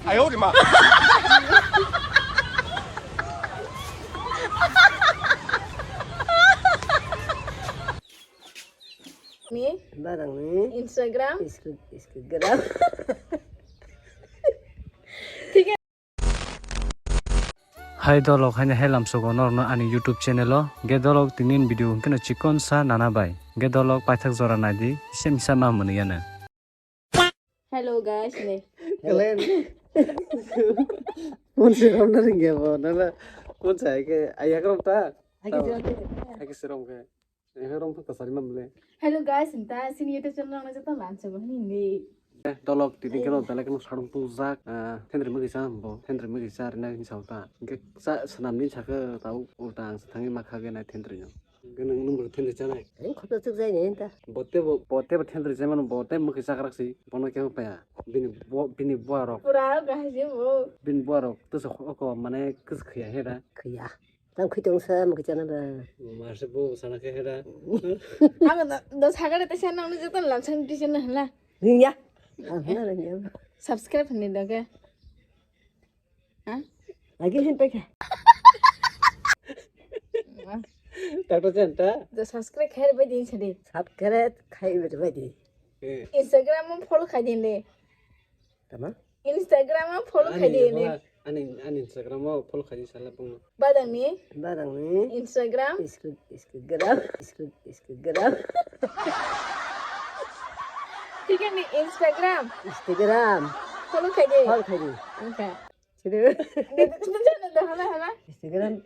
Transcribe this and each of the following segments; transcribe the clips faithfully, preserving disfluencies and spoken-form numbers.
哎呦我的妈！ Ni Barang ni Instagram. Iskul, iskul gerak. Hai dolok, haino hai lamsogo norokno ani YouTube channel o. Ge dolok tinin video hwnkhe no chikon sa nana bai. Ge dolok paithak jora naidi, sem sa ma mwnwi yano. Hello guys, ne. Kalen. Mun se rom na ringya bo, nala. Mun sa ke ayak rom ta. Hai ke se rom ke. Hai ke se rom ke. Ehe rom thok kasari mam le. Hello guys, nta sini YouTube channel nang jata lam se bo ni ni. Eh, dolok tini keno belai keno sarung tujak, ah, thendri magi sa bo, thendri magi sa rina ni sauta. Ke sa sanam ni saka tau ulta ang sa thangi makha ge nai thendri no. Ke nang nung thendri chanai. Ang khoto chuk jai ni ta. Bote bo, bote bo thendri jai mano, bote magi sa karak si, bono ke paya. Bini bo, bini bo arok. Pura gahai je bo. Bini bo arok, tu sa ko mane kus khiya hera. Khiya. Tang khui tong sa, mukhi chana ba. Mama se bo sana khe hera. Ang do, do sagare te sana nang jatan lam sang di sana hala. Ring ya. Ah, hana ring ya. Subscribe ni doge. Ha? Lagi hin pe khe. Doctor chen ta? Do subscribe khe bai din sadi. Subscribe khai bai bai di. Eh. Instagram mo follow khai din le. Tama? Instagram o follow khai di ni. Ani, ani Instagram o follow khai di sala bung. Badang ni? Badang ni. Instagram? Iskul, iskul gerak, iskul, iskul gerak. Thik ani Instagram? Instagram. Follow khai di. Follow khai di. Okay. Sini. Instagram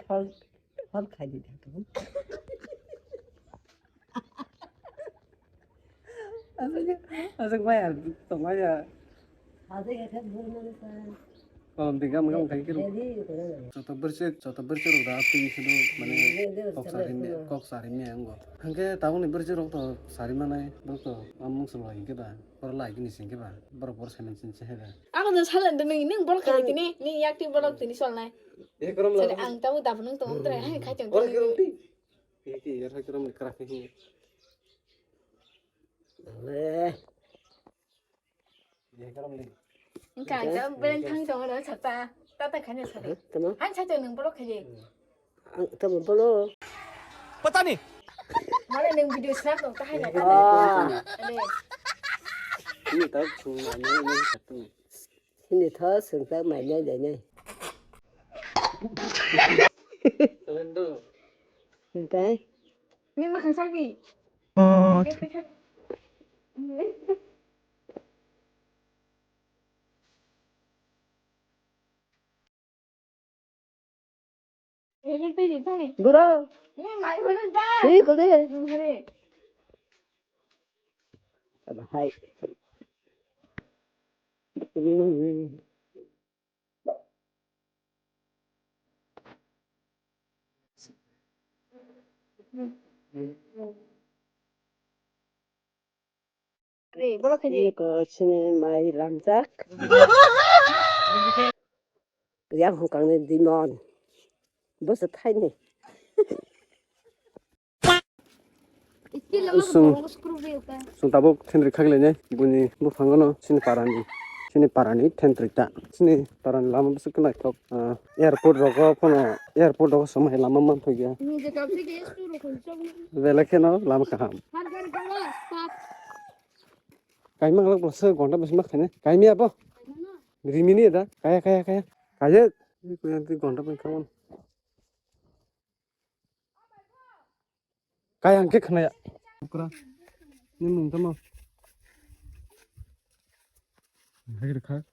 follow, follow khai di. Aswk, aswk maya tongmaya. Kolom di gam gam khai kiro. Joto berse, joto berse rok da twi khido mane kok sari me, kok sari me ango. Hangke tabuk ni berse rok to sari manai, borok to amung solo hingke ba, borok lai gini singke ba, borok bor semen sin se hega. Ako da salen de ning, ning borok khai tini, ning yak ti borok tini sol nai. Ekorom la. Ang tabuk da nung tong tre, hai khai tong. Borok ekorom ti. Iki, yar hai keram kra ke hi. Le. Ye keram le. Engka, engka, beren thang tong ro chata. Tata khanya chata. Tama? Ang chata nung borok khaye. Ang tama bolo. Pata ni. Mane nung video snap tong ta hai na. Ah. Ale. Ini tak chung na ni ni satu. Sini tho sengtak mai nai dai nai. Sengtai. Ni makan sapi. Bro. Ni kau deh. Hai. Re, borok khe de. Eko sini mai lamjak. Yang hukang ni dimon. Bosa thaini. Sung, sung tabuk thendri khaglainai, buni buphango no sini parani, sini parani thendri ta, sini parani lama bwswk naithok, ah, airport rogo phano, airport rogo swmai lama manthokya. Belai kheno lama kaham. Kaimang lok se gonta bwswk ma khainai, kaimia bo, rimini da, kaya, kaya, kaya, kaya, gonta bwswk ma. Kaya hwnkhe khwnaya. Okra. Ni mung tamo. Hai rwkha.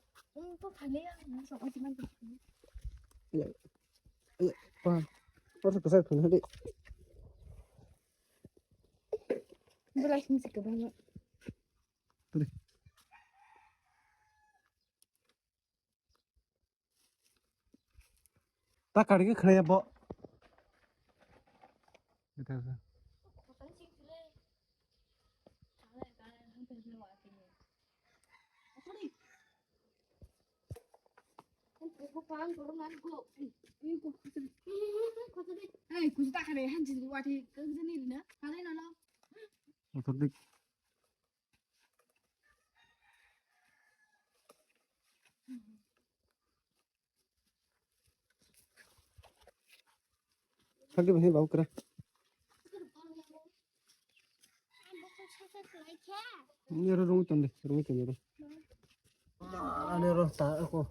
Pa. Oro kwchak khwna di. Belai sing sik kwbangma. Ta kari khe khwnaya bo. Hey, kuchu ta kare han chi wati kang jani na. Kare na lo. Otor dik. Thakdi bhai, babu kra. Ni ro rung tonde, rung tonde ro. Ani ro ta ko.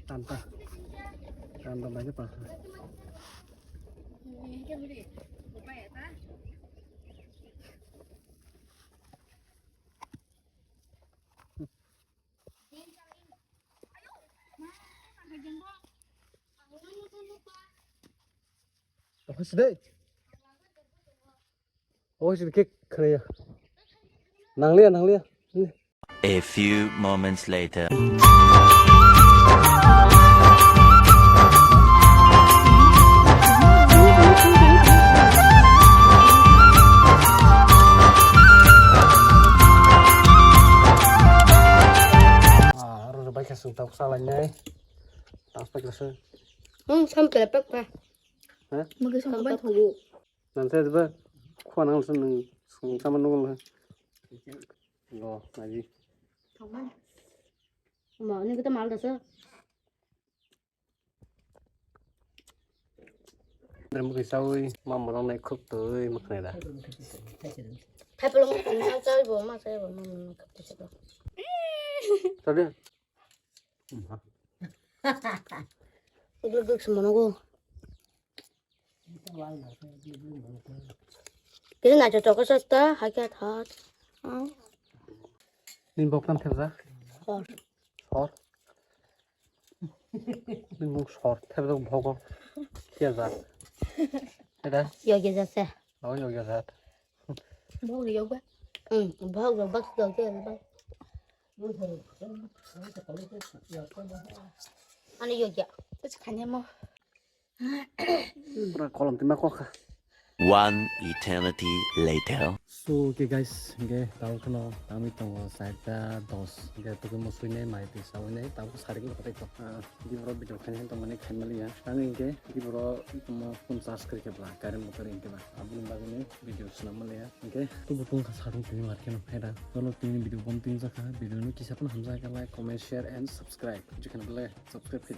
Tanta. Tanta bagi pa. Apa sih, dek? Oh, sedikit kena ya. Nang liya, nang liya. Ini. A few moments later. Ah, harus baik kasih tahu kesalahannya, eh. Tahu baik kasih. Hmm, sampai lepek, Pak. Hah? Mungkin sampai tahu. Nanti tiba, kau nang sen nang, sen sama nunggu lah. Go, lagi. Ma, ini kita mal dasar. Dari mungkin sawi, mama orang naik khup tuh, makanya dah. Tapi lo mungkin sawi bo, ma sawi bo, mama orang khup tuh. Tadi. Guk guk semono go. Kiri na chochok sasta, hakya thot. Ni bok tam thepjak? Sor. Sor. Ni muk sor thepjak bhogo. Kiyajak. Eta? Yogi jase. Oh, yogi jat. Bhog yoga. Hmm, bhog yoga, yogi yoga. Ani yogi. Terus kanya mo. Pura kolom tima kokha. One eternity later. So, okay guys, okay, tao kheno tangwi tongo side ta dos. Okay, tokhe mo suinai mai twi sawi nai, tao sari ko khatai to. Ah, gibro video khaini to mane khaimali ya. Tangwi hwnkhe gibro mo phone charge kri khe bla, current motor hwnkhe ba. Aboni bagwi ni video swnam mali ya. Okay, tubu tong kha sarung twi mar kheno phaida. Tolo tini video bom twi jakha, video no kisa phano hamjakha like, comment, share and subscribe. Jikhan bla subscribe khe.